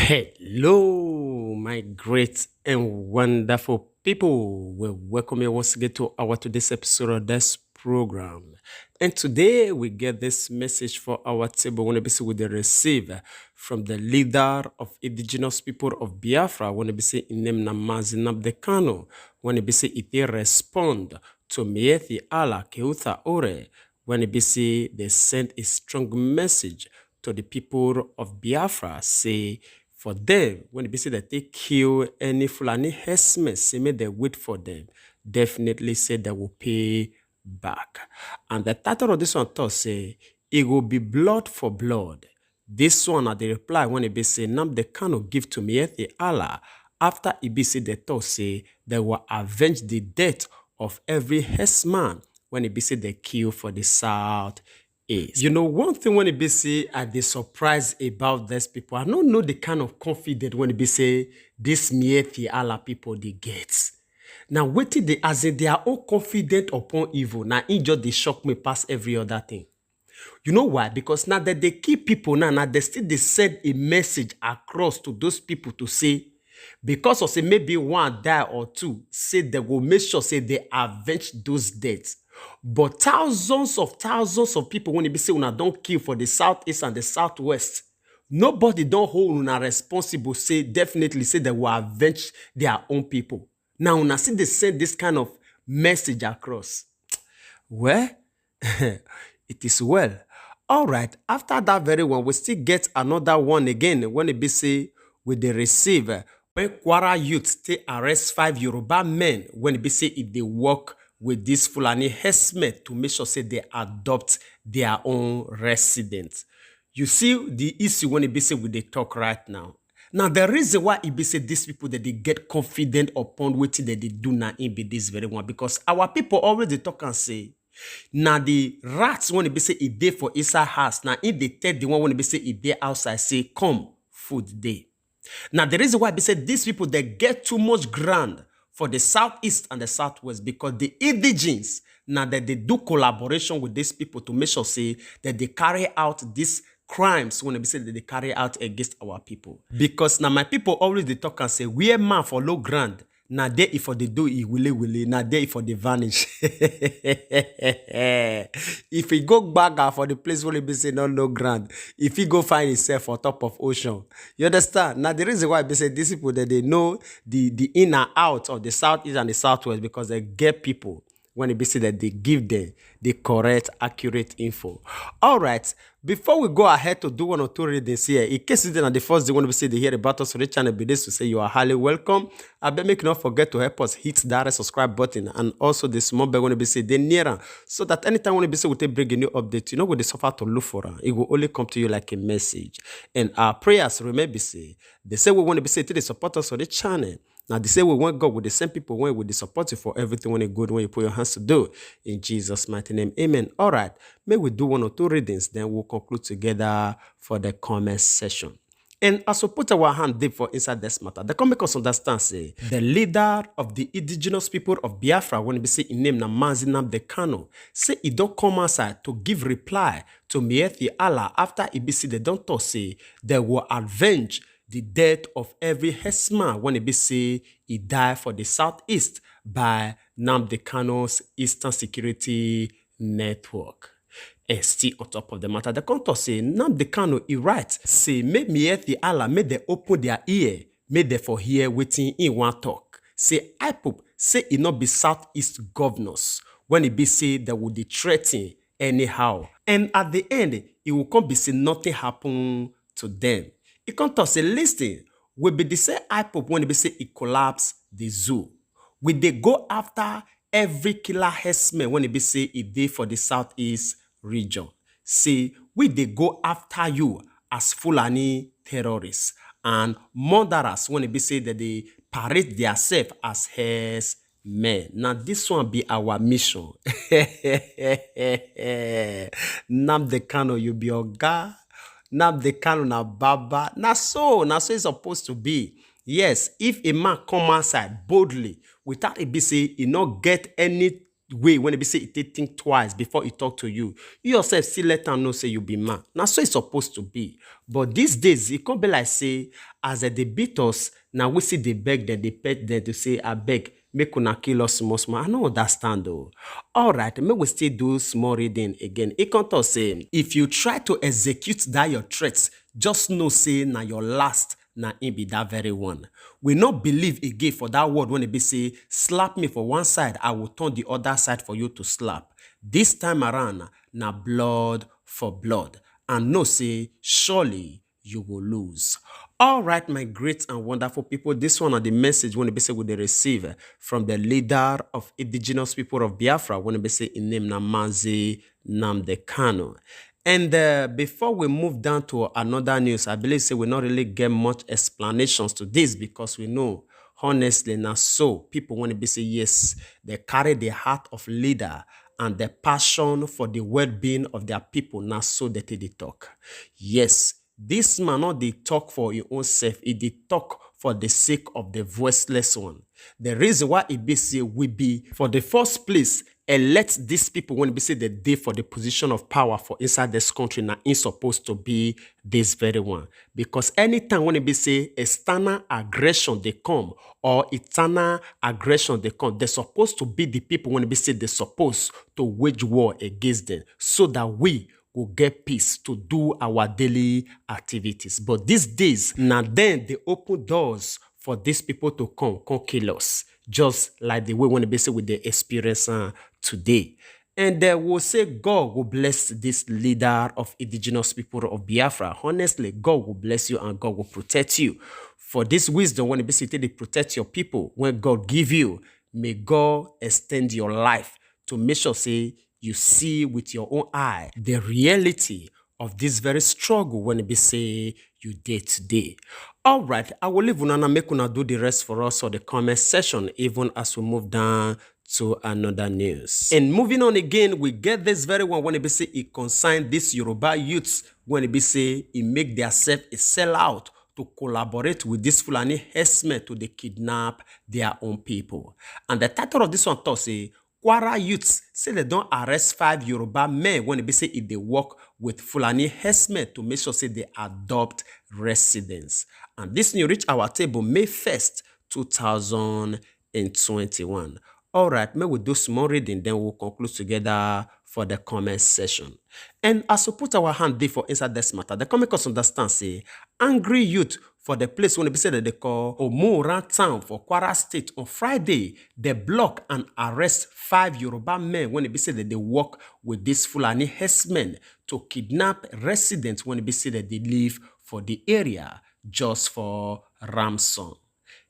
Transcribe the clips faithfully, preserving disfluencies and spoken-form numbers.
Hello, my great and wonderful people. We welcome you once again to our today's episode of this program. And today we get this message for our table wey be say we dey receive from the leader of indigenous people of Biafra, wey be say im name na Mazi Nnamdi Kanu, wey be say e dey respond to Miyetti Allah Keuta Ore, wey be say dey send a strong message to the people of Biafra, say for them, wey be say dem take kill any Fulani herdsmen, say make dem wait for them. Definitely say dem go pay back. And the title of this one talk say, "E go be blood for blood." This one na the reply wey be say Nnamdi Kanu give to Miyetti Allah after e be say dem talk say dem go avenge the death of every herdsman wey e be say dem kill for the south east. You know, one thing wey e be say I dey surprise about these people, I no know the kind of confidence wey e be say this Miyetti Allah people dey get. Na wetin dey, as in, their own confidence upon evil, na im just dey shock me pass every other thing. You know why? Because na dem dey kill people now, na dem still dey send a message across to those people to say, because of say maybe one die or two, say dem go make sure say dem avenge those deaths. But thousands of thousands of people wey e be say una don kill for the southeast and the southwest, nobody don hold una responsible, say definitely say dem go avenge their own people. Now una still dey send this kind of message across. Well, it is well. All right, after that very one, we still get another one again wey e be say we dey receive, eh, when Kwara youth take arrest five Yoruba men wey e be say e dey work with this Fulani herdsmen to make sure say dem adopt their own residents. You see the issue wey e be say we dey talk right now. Now, the reason why e be say these people dem dey get confident upon wetin dem dey do na im be this very one, because our people always dey talk and say, na the rats wey e be say e dey for inside house, na im dey tell the one wey e be say e dey outside say, "Come, food dey." Now, the reason why be say these people dem get too much ground for the southeast and the southwest, because the indigenes, na dem dey do collaboration with these people to make sure say dem dey carry out these crimes wey e be say dem dey carry out against our people. Because na my people always dey talk and say, "Where man for low ground, na there e for dey do e wele wele, na there e for dey vanish." If e go gbaga for the place wey e be say no low ground, e fit go find himself on top of ocean. You understand? Na the reason why be say these people dem dey know the, the in and out of the southeast and the southwest, because dem get people wey e be say dem dey give them the correct, accurate info. All right, before we go ahead to do one or two readings here, in case this na the first day wey e be say you dey hear about us on the channel, be this to say you are highly welcome. Abeg, make you no forget to help us hit that red subscribe button and also the small bell wey e be say dey near am, so that anytime wey e be say we take bring a new update, you no go dey suffer to look for am. E go only come to you like a message. And our prayers remain be say, the same way wey e be say take dey support us on the channel, na the same way wey God go dey send people wey go dey support you for everything wey e good wey you put your hands to do. In Jesus' mighty name, amen. All right, make we do one or two readings, then we'll conclude together for the comment section. And as we put our hand deep for inside this matter, dem come make us understand say the leader of the indigenous people of Biafra, wey e be say im name na Mazi Nnamdi Kanu, say e don come outside to give reply to Miyetti Allah after e be say dem don talk say dem go avenge the death of every herdsman wey e be say e die for the southeast by Nnamdi Kanu's Eastern Security Network. And still on top of the matter, dem come talk say Nnamdi Kanu, e right say make Miyetti Allah, make dem open their ear, make dem for hear wetin he wan talk. Say IPOB say e no be southeast governors wey e be say dem go dey threaten anyhow. And at the end, e go come be say nothing happen to them. E come talk say, "Listen, we be the same IPOB wey e be say e collapse the zoo. We dey go after every killer herdsmen wey e be say e dey for the southeast region. Say we dey go after you as Fulani terrorists and murderers wey e be say dem dey parade theirself as herdsmen. Na this one be our mission." Nnamdi Kanu, you be oga. Nnamdi Kanu na baba. Na so, na so e suppose to be. Yes, if a man come outside boldly, without e be say e no get any way when e be say e take think twice before e talk to you. You yourself still let am know say you be man. Na so e suppose to be. But these days, e come be like say as dem dey beat us, na we still dey beg dem, dey pet dem to say, "Abeg, make una kill us small small." I no understand o. Alright, make we still do small reading again. E come talk say, if you try to execute that your threat, just know say na your last na im be that very one. We no believe again for that word when e be say, "Slap me for one side, I will turn the other side for you to slap." This time around, na blood for blood. And know say, surely you go lose. All right, my great and wonderful people, this one are the message when e be say we dey receive from the leader of indigenous people of Biafra, when e be say im name na Mazi Nnamdi Kanu. And uh, before we move down to another news, I believe say we not really get much explanations to this, because we know, honestly, na so people when e be say, yes, they carry the heart of leader and the passion for the well-being of their people. Na so that they talk. Yes, this man not dey talk for him own self, he dey talk for the sake of the voiceless one. The reason why e be say we be, for the first place, elect these people when e be say they dey for the position of power for inside this country, na im supposed to be this very one. Because anytime when e be say external aggression dey come, or internal aggression dey come, they supposed to be the people when e be say they supposed to wage war against them, so that we go get peace to do our daily activities. But these days, na then they open doors for these people to come, come kill us, just like the way when e be say we dey experience uh, today. And uh, we'll say God will bless this leader of indigenous people of Biafra. Honestly, God will bless you and God will protect you. For this wisdom, when e be say they protect your people, when God give you, may God extend your life to make sure say you see with your own eye the reality of this very struggle when e be say you dey today. All right, I will leave una now, make una do the rest for us for the comment section, even as we move down to another news. And moving on again, we get this very one when e be say it concern this Yoruba youths when e be say it make their self a sellout to collaborate with this Fulani herdsmen to dey kidnap their own people. And the title of this one talk say, Kwara youths say they don arrest five Yoruba men when e be say e dey work with Fulani herdsmen to make sure say they adopt residence. And this new reach our table May first, two thousand and twenty-one. All right, make we do small reading, then we'll conclude together for the comment section. And as we put our hand there for inside this matter, the comic us understand say angry youth for the place when e be say that they call Omuran town for Kwara State on Friday, they block and arrest five Yoruba men when e be say that they work with these Fulani herdsmen to kidnap residents when e be say that they live for the area just for ransom.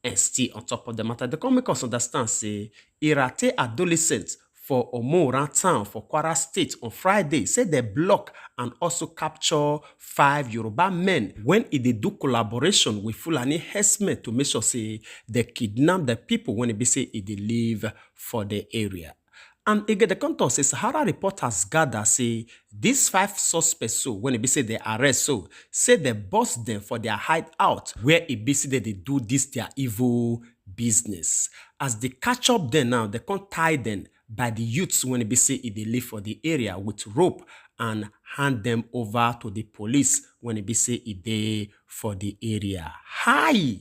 And still on top of the matter, they come make us understand say Irate adolescent for Omoran town for Kwara State on Friday say they block and also capture five Yoruba men when e dey do collaboration with Fulani herdsmen to make sure say they kidnap the people when e be say e dey live for the area. And again, the come talk say Sahara reporters gather say these five suspects, so when e be say they arrest, so say they bust them for their hideout where e be say they dey do this their evil business. As they catch up them now, they come tie them by the youths when e be say e dey live for the area with rope and hand them over to the police when e be say e dey for the area. Hi!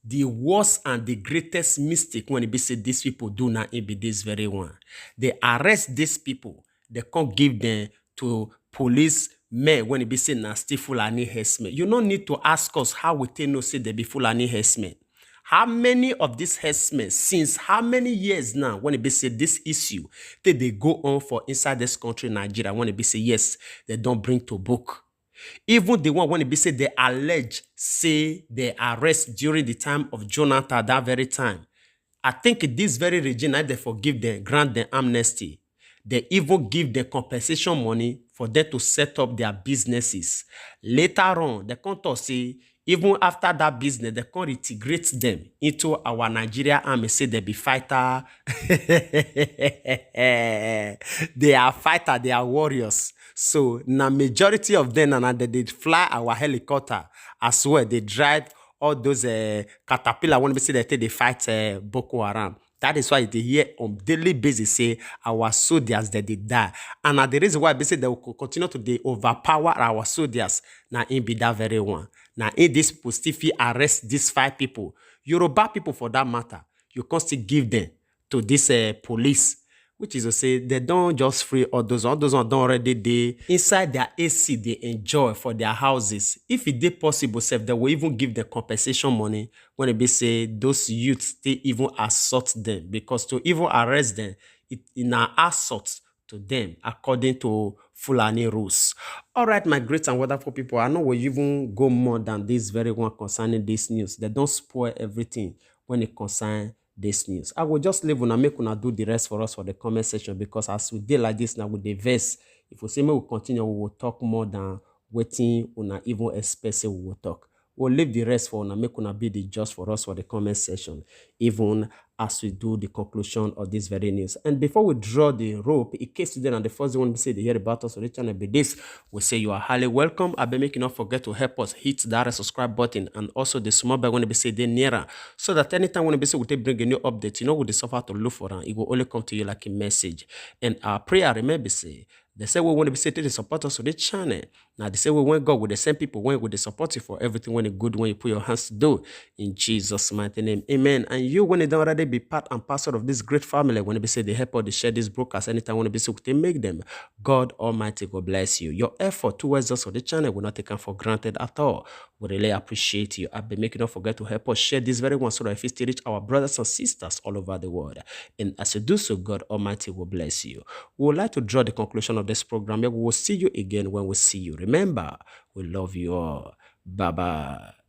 The worst and the greatest mistake when e be say these people do now, e be this very one. They arrest these people, they come give them to police men when e be say na still Fulani herdsmen. You no need to ask us how we take know say they be Fulani herdsmen. How many of these herdsmen, since how many years now, when e be say this issue, they, they go on for inside this country, Nigeria, when e be say, yes, they don't bring to book. Even the one when e be say they allege say they arrest during the time of Jonathan, that very time. I think this very regime, na they forgive them, grant them amnesty. They even give them compensation money for them to set up their businesses. Later on, they come talk say, even after that business, they come reintegrate them into our Nigeria army, say they be fighter. They are fighter, they are warriors. So na majority of them, na, na they dey fly our helicopter as well. They drive all those uh, caterpillar when we say they take they fight uh, Boko Haram. That is why you dey hear on daily basis say our soldiers dem dey die. And na the reason why be say dem go continue to dey overpower our soldiers. Na im be that very one. Na im these people still fit arrest these five people. Yoruba people for that matter, you come still give them to this uh, police, which is to say they don't just free all those, all those ones don't already dey inside their A C they enjoy for their houses. If it dey possible, sef, they will even give the compensation money when e be say those youths still even assault them, because to even arrest them, it, it na assault to them according to Fulani rules. All right, my great and wonderful people, I know we even go more than this very one concerning this news. They don't spoil everything when it concern this news. I will just leave una, make una do the rest for us for the comment section, because as we dey like this now with the verse, if we say make we continue, we will talk more than wetin una even expect say we will talk. We'll leave the rest for una, make una be the judge for us for the comment section, even as we do the conclusion of this very news. And before we draw the rope, in case today na the first one we say they hear about us on the channel be this, we say you are highly welcome. I beg make you not forget to help us hit that subscribe button and also the small bell when we say they nearer, so that anytime when we say we take bring a new update, you know we dey suffer to look for am, it will only come to you like a message. And our prayer, remember say, they say we want to be say to dey support us on the channel. Now they say we when God with the same people when we dey support you for everything when it good when you put your hands to do, in Jesus' mighty name. Amen. And you when it don't already be part and parcel of this great family, when we say they help us to share this broadcast anytime when we say we take make them, God Almighty go bless you. Your effort towards us on the channel will not take am for granted at all. We really appreciate you. I beg make you not forget to help us share this very one so that if it still reach our brothers and sisters all over the world. And as you do so, God Almighty will bless you. We would like to draw the conclusion of this program. We will see you again when we see you. Remember, we love you all. Bye bye.